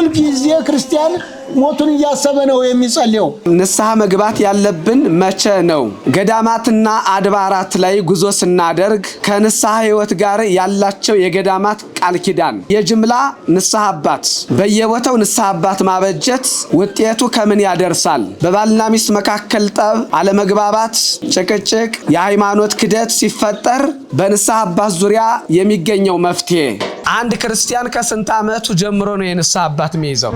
ሁልጊዜ ክርስቲያን ሞቱን እያሰበ ነው የሚጸልየው። ንስሐ መግባት ያለብን መቼ ነው? ገዳማትና አድባራት ላይ ጉዞ ስናደርግ ከንስሐ ሕይወት ጋር ያላቸው የገዳማት ቃል ኪዳን፣ የጅምላ ንስሐ አባት፣ በየቦታው ንስሐ አባት ማበጀት ውጤቱ ከምን ያደርሳል? በባልና ሚስት መካከል ጠብ፣ አለመግባባት፣ ጭቅጭቅ፣ የሃይማኖት ክደት ሲፈጠር በንስሐ አባት ዙሪያ የሚገኘው መፍትሄ። አንድ ክርስቲያን ከስንት ዓመቱ ጀምሮ ነው የንስሐ አባት የሚይዘው?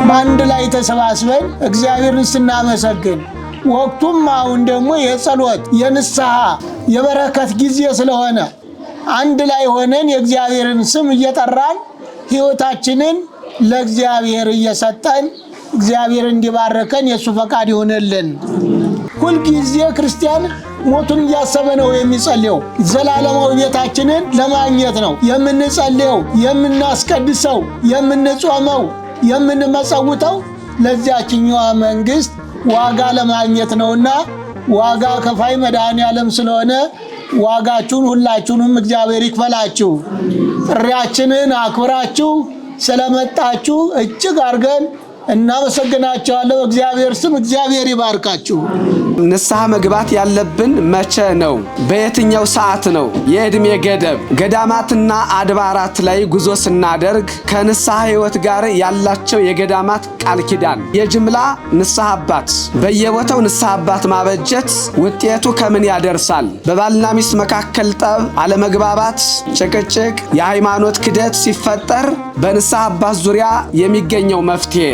በአንድ ላይ ተሰባስበን እግዚአብሔርን ስናመሰግን ወቅቱም አሁን ደግሞ የጸሎት፣ የንስሐ፣ የበረከት ጊዜ ስለሆነ አንድ ላይ ሆነን የእግዚአብሔርን ስም እየጠራን ሕይወታችንን ለእግዚአብሔር እየሰጠን እግዚአብሔር እንዲባረከን የእሱ ፈቃድ ይሆንልን። ሁልጊዜ ክርስቲያን ሞቱን እያሰበ ነው የሚጸልየው። ዘላለማዊ ቤታችንን ለማግኘት ነው የምንጸልየው፣ የምናስቀድሰው፣ የምንጾመው፣ የምንመጸውተው ለዚያችኛዋ መንግስት ዋጋ ለማግኘት ነውና ዋጋ ከፋይ መድኃኔ ዓለም ስለሆነ ዋጋችሁን ሁላችሁንም እግዚአብሔር ይክፈላችሁ። ጥሪያችንን አክብራችሁ ስለመጣችሁ እጅግ አድርገን እናመሰግናችኋለሁ። እግዚአብሔር ስም እግዚአብሔር ይባርካችሁ። ንስሐ መግባት ያለብን መቼ ነው? በየትኛው ሰዓት ነው? የዕድሜ ገደብ። ገዳማትና አድባራት ላይ ጉዞ ስናደርግ ከንስሐ ሕይወት ጋር ያላቸው የገዳማት ቃል ኪዳን፣ የጅምላ ንስሐ አባት፣ በየቦታው ንስሐ አባት ማበጀት ውጤቱ ከምን ያደርሳል? በባልና ሚስት መካከል ጠብ፣ አለመግባባት፣ ጭቅጭቅ፣ የሃይማኖት ክደት ሲፈጠር በንስሐ አባት ዙሪያ የሚገኘው መፍትሄ።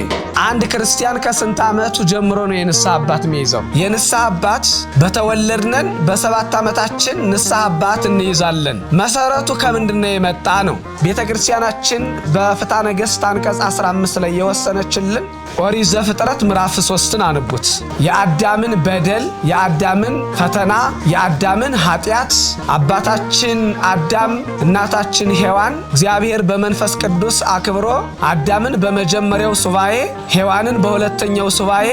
አንድ ክርስቲያን ከስንት ዓመቱ ጀምሮ ነው የንስሐ አባት የሚይዘው? የንስሐ አባት በተወለድነን በ7 ዓመታችን ንስሐ አባት እንይዛለን። መሰረቱ ከምንድነው የመጣ ነው? ቤተ ክርስቲያናችን በፍትሐ ነገሥት አንቀጽ 15 ላይ የወሰነችልን ኦሪት ዘፍጥረት ምዕራፍ 3ን አንቡት። የአዳምን በደል፣ የአዳምን ፈተና፣ የአዳምን ኃጢአት አባታችን አዳም እናታችን ሔዋን እግዚአብሔር በመንፈስ ቅዱስ አክብሮ አዳምን በመጀመሪያው ሱባኤ ሔዋንን በሁለተኛው ሱባኤ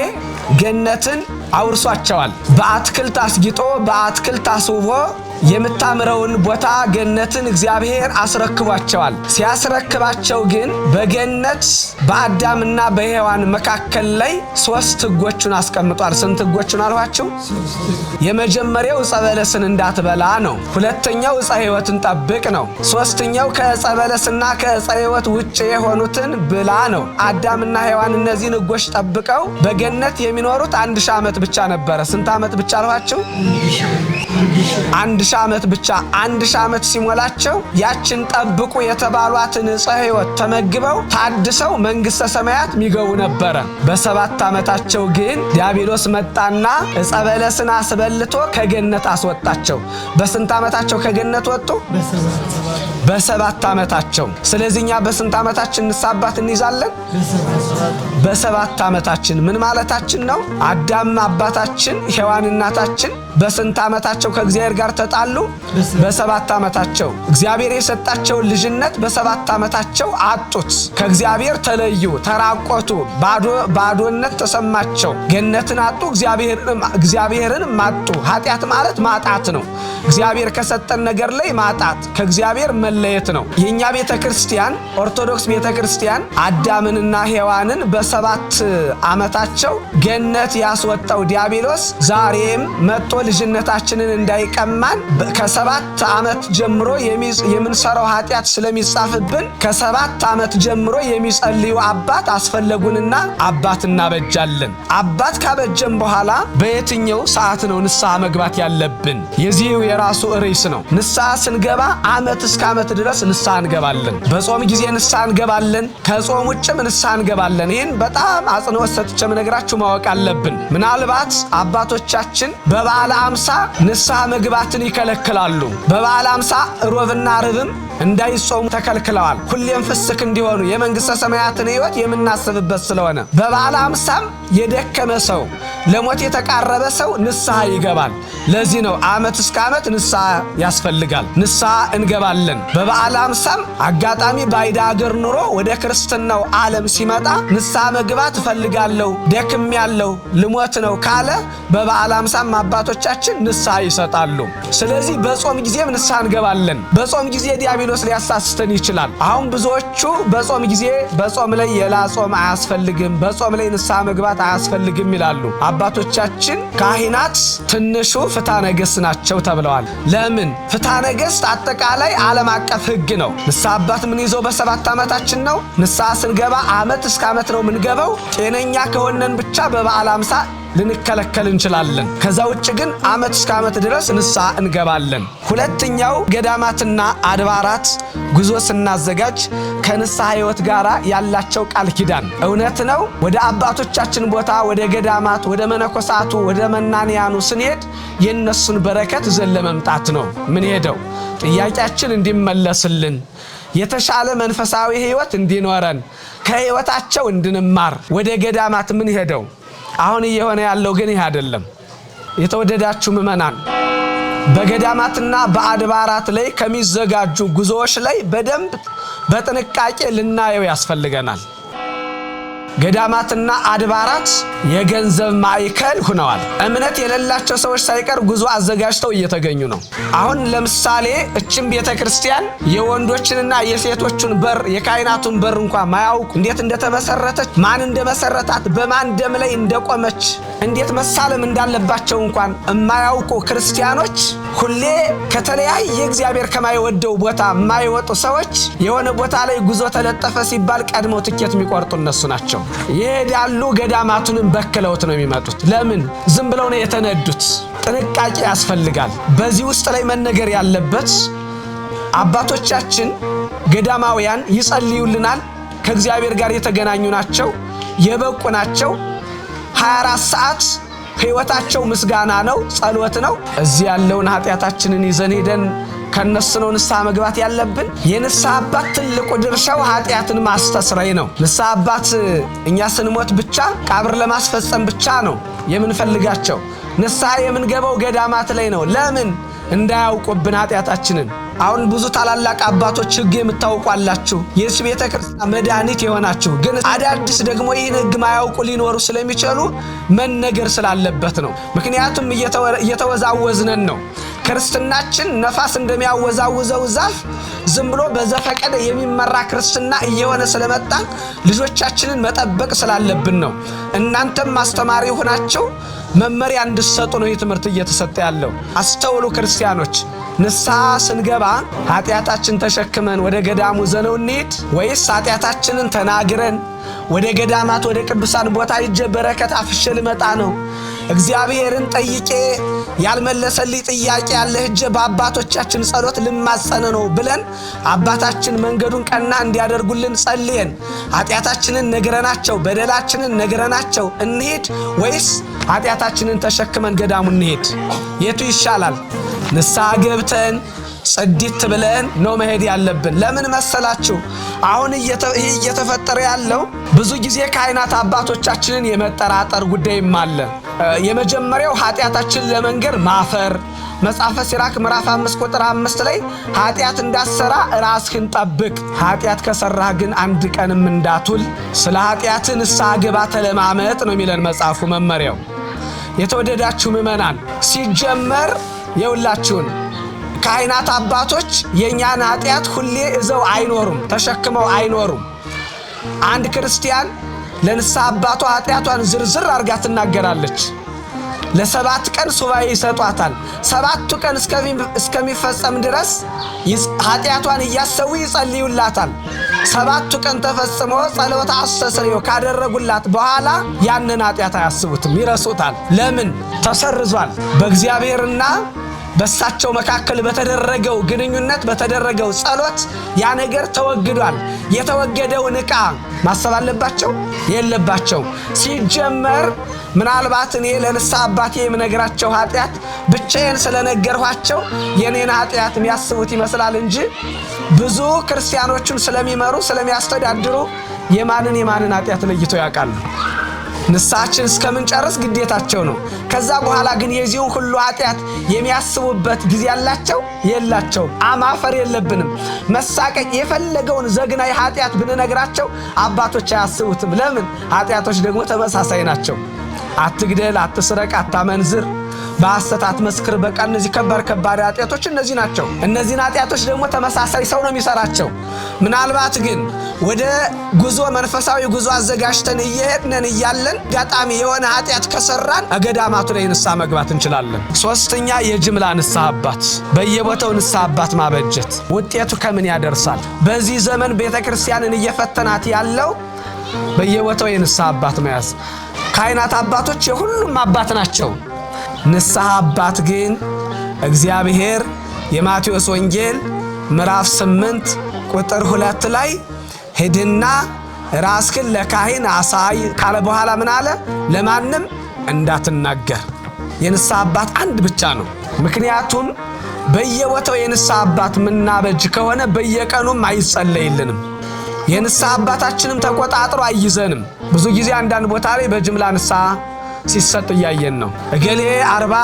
ገነትን አውርሷቸዋል። በአትክልት አስጊጦ በአትክልት አስውቦ የምታምረውን ቦታ ገነትን እግዚአብሔር አስረክቧቸዋል። ሲያስረክባቸው ግን በገነት በአዳምና በሔዋን መካከል ላይ 3 ሕጎችን አስቀምጧል። ስንት ሕጎችን አልኋችሁ? የመጀመሪያው ዕፀ በለስን እንዳትበላ ነው። ሁለተኛው ዕፀ ሕይወትን ጠብቅ ነው። ሶስተኛው ከዕፀ በለስና ከዕፀ ሕይወት ውጭ የሆኑትን ብላ ነው። አዳምና ሔዋን እነዚህን ሕጎች ጠብቀው በገነት የሚኖሩት 1000 ዓመት ብቻ ነበረ። ስንት ዓመት ብቻ አልኋችሁ? 1000 ዓመት ብቻ። 1000 ዓመት ሲሞላቸው ያችን ጠብቁ የተባሏትን ዕፀ ሕይወት ተመግበው ታድሰው መንግሥተ ሰማያት ሚገቡ ነበረ። በ7 ዓመታቸው ግን ዲያብሎስ መጣና ዕፀ በለስን አስበልቶ ከገነት አስወጣቸው። በስንት ዓመታቸው ከገነት ወጡ? በ7 ዓመታቸው። ስለዚህ እኛ በስንት ዓመታችን ንስሐ አባት እንይዛለን? በ7 ዓመታችን። ምን ማለታችን ነው? አዳም አባታችን ሔዋን እናታችን በስንት ዓመታቸው ከእግዚአብሔር ጋር ተጣሉ? በ7 ዓመታቸው። እግዚአብሔር የሰጣቸውን ልጅነት በ7 ዓመታቸው አጡት። ከእግዚአብሔር ተለዩ፣ ተራቆቱ፣ ባዶነት ተሰማቸው። ገነትን አጡ፣ እግዚአብሔርን አጡ። ኃጢአት ማለት ማጣት ነው። እግዚአብሔር ከሰጠን ነገር ላይ ማጣት፣ ከእግዚአብሔር መለየት ነው። የኛ ቤተክርስቲያን ኦርቶዶክስ ቤተክርስቲያን አዳምንና ሔዋንን በ7 ዓመታቸው ገነት ያስወጣው ዲያብሎስ ዛሬም መጥቶ ልጅነታችንን እንዳይቀማን ከ7 ዓመት ጀምሮ የምንሰራው ኃጢአት ስለሚጻፍብን ከ7 ዓመት ጀምሮ የሚጸልዩ አባት አስፈለጉንና አባት እናበጃለን። አባት ካበጀን በኋላ በየትኛው ሰዓት ነው ንስሐ መግባት ያለብን? የዚሁ የራሱ ርዕስ ነው። ንስሐ ስንገባ ዓመት እስከ ዓመት ድረስ ንስሐ እንገባለን። በጾም ጊዜ ንስሐ እንገባለን። ከጾም ውጭም ንስሐ እንገባለን። ይህን በጣም አጽንኦት ሰጥቼ የምነግራችሁ ማወቅ አለብን። ምናልባት አባቶቻችን በበዓለ ሃምሳ ንስሐ መግባትን ይከለክላሉ። በበዓለ ሃምሳ ሮብና ርብም እንዳይጾሙ ተከልክለዋል። ሁሌም ፍስክ እንዲሆኑ የመንግሥተ ሰማያትን ሕይወት የምናስብበት ስለሆነ በበዓለ ሃምሳም የደከመ ሰው ለሞት የተቃረበ ሰው ንስሐ ይገባል። ለዚህ ነው ዓመት እስከ ዓመት ንስሐ ያስፈልጋል። ንስሐ እንገባለን። በበዓለ ሃምሳም አጋጣሚ ባዕድ አገር ኑሮ ወደ ክርስትናው ዓለም ሲመጣ ንስሐ መግባት እፈልጋለሁ፣ ደክሜያለሁ፣ ልሞት ነው ካለ በበዓለ ሃምሳም አባቶቻችን ንስሐ ይሰጣሉ። ስለዚህ በጾም ጊዜም ንስሐ እንገባለን። በጾም ጊዜ ዲያብሎስ ሊያሳስተን ይችላል። አሁን ብዙዎቹ በጾም ጊዜ በጾም ላይ የላ ጾም አያስፈልግም፣ በጾም ላይ ንስሐ መግባት አያስፈልግም ይላሉ። አባቶቻችን ካህናት ትንሹ ፍትሐ ነገሥት ናቸው ተብለዋል። ለምን? ፍትሐ ነገሥት አጠቃላይ ዓለም አቀፍ ሕግ ነው። ንስሐ አባት ምን ይዘው በ7 ዓመታችን ነው። ንስሐ ስንገባ ዓመት እስከ ዓመት ነው ምንገባው። ጤነኛ ከሆነን ብቻ በበዓለ ሃምሳ ልንከለከል እንችላለን። ከዛ ውጭ ግን ዓመት እስከ ዓመት ድረስ ንስሐ እንገባለን። ሁለተኛው ገዳማትና አድባራት ጉዞ ስናዘጋጅ ከንስሐ ሕይወት ጋር ያላቸው ቃል ኪዳን እውነት ነው። ወደ አባቶቻችን ቦታ ወደ ገዳማት፣ ወደ መነኮሳቱ፣ ወደ መናንያኑ ስንሄድ የነሱን በረከት ይዘን ለመምጣት ነው ምን ሄደው ጥያቄያችን እንዲመለስልን የተሻለ መንፈሳዊ ሕይወት እንዲኖረን ከሕይወታቸው እንድንማር ወደ ገዳማት ምን ሄደው። አሁን እየሆነ ያለው ግን ይህ አይደለም። የተወደዳችሁ ምዕመናን በገዳማትና በአድባራት ላይ ከሚዘጋጁ ጉዞዎች ላይ በደንብ በጥንቃቄ ልናየው ያስፈልገናል። ገዳማትና አድባራት የገንዘብ ማዕከል ሆነዋል። እምነት የሌላቸው ሰዎች ሳይቀር ጉዞ አዘጋጅተው እየተገኙ ነው። አሁን ለምሳሌ እችም ቤተክርስቲያን የወንዶችንና የሴቶችን በር የካህናቱን በር እንኳን ማያውቁ እንዴት እንደተመሰረተች፣ ማን እንደመሰረታት፣ በማን ደም ላይ እንደቆመች፣ እንዴት መሳለም እንዳለባቸው እንኳን የማያውቁ ክርስቲያኖች ሁሌ ከተለያየ እግዚአብሔር ከማይወደው ቦታ የማይወጡ ሰዎች የሆነ ቦታ ላይ ጉዞ ተለጠፈ ሲባል ቀድመው ትኬት የሚቆርጡ እነሱ ናቸው። ይሄዳሉ። ገዳማቱንም በክለውት ነው የሚመጡት። ለምን? ዝም ብለው ነው የተነዱት። ጥንቃቄ ያስፈልጋል። በዚህ ውስጥ ላይ መነገር ያለበት አባቶቻችን ገዳማውያን ይጸልዩልናል። ከእግዚአብሔር ጋር የተገናኙ ናቸው፣ የበቁ ናቸው። 24 ሰዓት ሕይወታቸው ምስጋና ነው፣ ጸሎት ነው። እዚህ ያለውን ኃጢአታችንን ይዘን ሄደን ከነሱ ነው ንስሐ መግባት ያለብን። የንስሐ አባት ትልቁ ድርሻው ኃጢአትን ማስተስረይ ነው። ንስሐ አባት እኛ ስንሞት ብቻ ቀብር ለማስፈጸም ብቻ ነው የምንፈልጋቸው። ንስሐ የምንገባው ገዳማት ላይ ነው። ለምን? እንዳያውቁብን ኃጢአታችንን። አሁን ብዙ ታላላቅ አባቶች ሕግ የምታውቋላችሁ የዚህ ቤተ ክርስቲያን መድኃኒት የሆናችሁ ግን አዳዲስ ደግሞ ይህን ሕግ ማያውቁ ሊኖሩ ስለሚችሉ መነገር ስላለበት ነው። ምክንያቱም እየተወዛወዝነን ነው። ክርስትናችን ነፋስ እንደሚያወዛውዘው ዛፍ ዝም ብሎ በዘፈቀደ የሚመራ ክርስትና እየሆነ ስለመጣ ልጆቻችንን መጠበቅ ስላለብን ነው። እናንተም አስተማሪ ሆናችሁ መመሪያ እንድትሰጡ ነው ይህ ትምህርት እየተሰጠ ያለው። አስተውሉ ክርስቲያኖች። ንስሐ ስንገባ ኃጢአታችን ተሸክመን ወደ ገዳሙ ዘነው እንሂድ ወይስ ኃጢአታችንን ተናግረን ወደ ገዳማት ወደ ቅዱሳን ቦታ ሂጄ በረከት አፍሼ ልመጣ ነው? እግዚአብሔርን ጠይቄ ያልመለሰልኝ ጥያቄ ያለ ሂጄ በአባቶቻችን ጸሎት ልማጸነ ነው ብለን አባታችን መንገዱን ቀና እንዲያደርጉልን ጸልየን ኃጢአታችንን ነግረናቸው በደላችንን ነግረናቸው እንሂድ ወይስ ኃጢአታችንን ተሸክመን ገዳሙ እንሂድ? የቱ ይሻላል? ንስሐ ገብተን ጽድት ብለን ነው መሄድ ያለብን። ለምን መሰላችሁ? አሁን ይህ እየተፈጠረ ያለው ብዙ ጊዜ ካህናት አባቶቻችንን የመጠራጠር ጉዳይም አለ። የመጀመሪያው ኃጢአታችንን ለመንገር ማፈር። መጽሐፈ ሲራክ ምዕራፍ 5 ቁጥር 5 ላይ ኃጢአት እንዳትሰራ ራስህን ጠብቅ፣ ኃጢአት ከሰራህ ግን አንድ ቀንም እንዳትውል ስለ ኃጢአት ንስሐ ግባ ተለማመጥ ነው የሚለን መጽሐፉ መመሪያው። የተወደዳችሁ ምዕመናን ሲጀመር የሁላችሁን ካህናት አባቶች የኛን ኃጢአት ሁሌ እዘው አይኖሩም፣ ተሸክመው አይኖሩም። አንድ ክርስቲያን ለንስሐ አባቷ ኃጢአቷን ዝርዝር አድርጋ ትናገራለች። ለ7 ቀን ሱባኤ ይሰጧታል። 7ቱ ቀን እስከሚፈጸም ድረስ ኃጢአቷን እያሰቡ ይጸልዩላታል። 7ቱ ቀን ተፈጽሞ ጸሎተ አስተስርዮ ካደረጉላት በኋላ ያንን ኃጢአት አያስቡትም፣ ይረሱታል። ለምን? ተሰርዟል። በእግዚአብሔርና በሳቸው መካከል በተደረገው ግንኙነት በተደረገው ጸሎት ያ ነገር ተወግዷል። የተወገደውን ዕቃ ማሰብ አለባቸው የለባቸው? ሲጀመር ምናልባት እኔ ለንስሐ አባቴ የምነግራቸው ኃጢአት ብቻዬን ስለነገርኋቸው የኔን ኃጢአት የሚያስቡት ይመስላል እንጂ ብዙ ክርስቲያኖቹን ስለሚመሩ ስለሚያስተዳድሩ የማንን ኃጢአት ለይተው ያውቃሉ። ንስሐችን እስከምንጨርስ ግዴታቸው ነው። ከዛ በኋላ ግን የዚሁን ሁሉ ኃጢአት የሚያስቡበት ጊዜ ያላቸው የላቸውም። አማፈር የለብንም። መሳቀቅ የፈለገውን ዘግናይ ኃጢአት ብንነግራቸው አባቶች አያስቡትም። ለምን? ኃጢአቶች ደግሞ ተመሳሳይ ናቸው። አትግደል፣ አትስረቅ፣ አታመንዝር፣ በሐሰት አትመስክር። በቃ እነዚህ ከባድ ከባድ ኃጢአቶች እነዚህ ናቸው። እነዚህን ኃጢአቶች ደግሞ ተመሳሳይ ሰው ነው የሚሰራቸው። ምናልባት ግን ወደ ጉዞ መንፈሳዊ ጉዞ አዘጋጅተን እየሄድነን እያለን አጋጣሚ የሆነ ኃጢአት ከሰራን ገዳማቱ ላይ ንስሐ መግባት እንችላለን። ሶስተኛ የጅምላ ንስሐ አባት፣ በየቦታው ንስሐ አባት ማበጀት ውጤቱ ከምን ያደርሳል? በዚህ ዘመን ቤተ ክርስቲያንን እየፈተናት ያለው በየቦታው የንስሐ አባት መያዝ። ካህናት አባቶች የሁሉም አባት ናቸው። ንስሐ አባት ግን እግዚአብሔር የማቴዎስ ወንጌል ምዕራፍ 8 ቁጥር 2 ላይ ሂድና ራስክን ለካህን አሳይ ካለ በኋላ ምን አለ? ለማንም እንዳትናገር። የንስሐ አባት አንድ ብቻ ነው። ምክንያቱም በየቦታው የንስሐ አባት ምናበጅ ከሆነ በየቀኑም አይጸለይልንም። የንስሐ አባታችንም ተቆጣጥሮ አይይዘንም። ብዙ ጊዜ አንዳንድ ቦታ ላይ በጅምላ ንስሐ ሲሰጥ እያየን ነው። እገሌ 40፣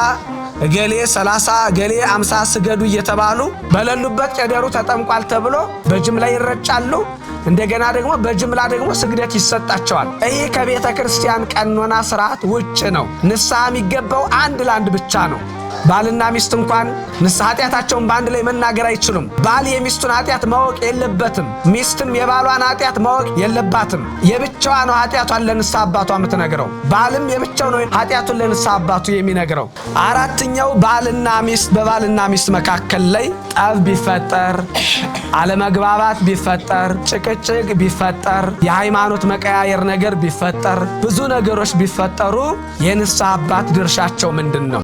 እገሌ 30፣ እገሌ 50 ስገዱ እየተባሉ በሌሉበት ቄደሩ ተጠምቋል ተብሎ በጅምላ ይረጫሉ። እንደገና ደግሞ በጅምላ ደግሞ ስግደት ይሰጣቸዋል። ይህ ከቤተ ክርስቲያን ቀኖና ስርዓት ውጭ ነው። ንስሐ የሚገባው አንድ ለአንድ ብቻ ነው። ባልና ሚስት እንኳን ንስሐ ኃጢአታቸውን በአንድ ላይ መናገር አይችሉም። ባል የሚስቱን ኃጢአት ማወቅ የለበትም። ሚስትም የባሏን ኃጢአት ማወቅ የለባትም። የብቻዋ ነው ኃጢአቷን ለንስሐ አባቷ የምትነግረው። ባልም የብቻው ነው ኃጢአቱን ለንስሐ አባቱ የሚነግረው። አራተኛው ባልና ሚስት በባልና ሚስት መካከል ላይ ጠብ ቢፈጠር፣ አለመግባባት ቢፈጠር፣ ጭቅጭቅ ቢፈጠር፣ የሃይማኖት መቀያየር ነገር ቢፈጠር፣ ብዙ ነገሮች ቢፈጠሩ የንስሐ አባት ድርሻቸው ምንድን ነው?